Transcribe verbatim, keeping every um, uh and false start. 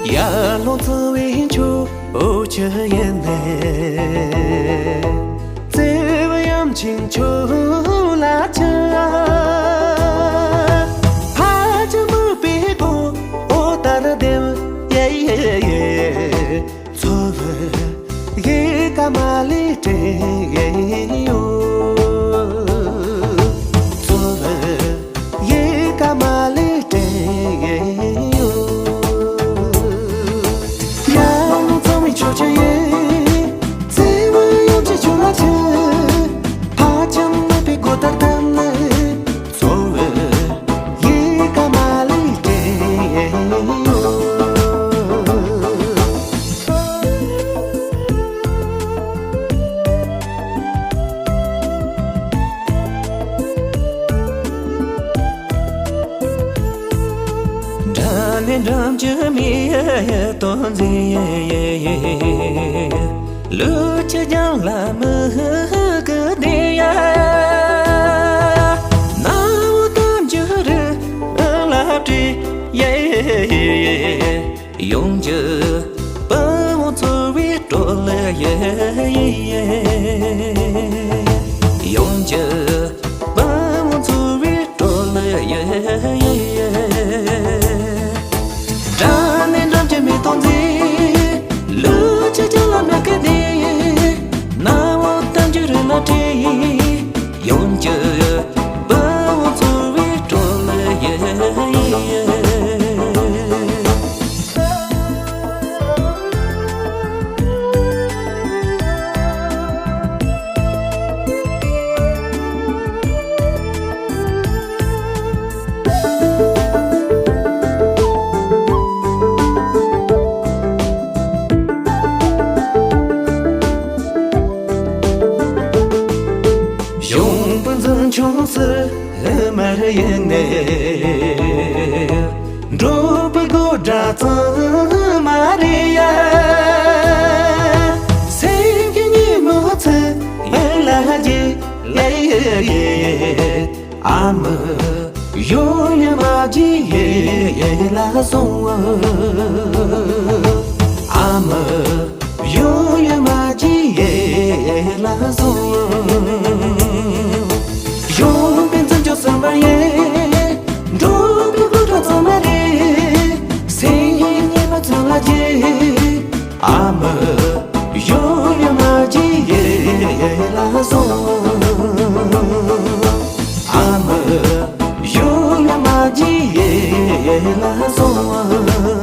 ཡར་ཀླུང་ཚང་བའི་ཆུ་བོ་ཆུ་ཡན་ནས། བརྩེ་བ་ཡམ་ཆེན་ཁྱོད་ལ་ཆགས། ཕ་ཆུ་མུ་པའི་གོ་འོ་ལྟར་ལྡེམ། ཡེ་ཡེ་ཡེ། ཚོར་བའི་ཡལ་ག་མ་ལུས་སྤྲིན་ཡོད། ཚོར་བའི་ཡལ་ག་མ་ལུས་སྤྲིན་ཡོད། ཡར་ཀླུང་ཚང་བའི་ཆུ་ཆེན་ཡིན། བརྩེ་བ་ཡོངས་ཀྱི་ཆུ་ལ་ཆེ། ཕ་ཆུ་མུ་པའི་གོ་ལྟར་ལྡེམ་ནས། ཚོར་བའི་ཡལ་ག་མ་ལུས་སྤྲིན་ཡོད། འགྲམ་ནས་འགྲམ་གྱི་མི་སྟོན་འཛིན། ལུས་ཀྱི་རྒྱང་ལ་མི་གི་བདེ་ཡ། ནམ་དུས་རི་ལ་བྲིས། ཡོངས་ཀྱི་པ་བོ་ཚོར་བའི་སྤྲོ་ལེ། ཡོངས་ཀྱི་པ་བོ་ཚོར་བའི་སྤྲོ་ལེ། འགྲམ་ནས་འགྲམ་གྱི་མི་སྟོན་འཛིན། ལུས་ཀྱི་རྒྱང་ལ་མི་གི་བདེ། ནམ་དུས་རི་ལ་བྲིས། ཡོངས་ཀྱི་པ་བོ་ཚོར་བའི་སྤྲོ་ལེ། གཞུང་པོ་འཛིན་ཆུང་སི་མར་ཡིན་ནས། འགྲོ་བའི་དགོད་སྒྲ་ཙམ་མ་རེད་ཡ། སེམས་ཀྱི་ཉིན་མོ་ཚེ་ལ་རྒྱས། ཨ་མ་ཡོང་ཡ་མ་བརྗེད་ལ་སོང་། ཨ་མ་ཡོང་ཡ་མ་བརྗེད་ལ་སོང་། གཞུང་པོ་འཛིན་ཆུང་སི་མར་ཡིན། འགྲོ་བའི་དགོད་སྒྲ་ཙམ་མ་རེད། སེམས་ཀྱི་ཉིན་མོ་ཚེ་ལ་རྒྱས། ཨ་མ་ཡོང་ཡ་མ་བརྗེད་ལ་སོང་། ཨ་མ་ཡོང་ཡ་མ་བརྗེད་ལ་སོང་།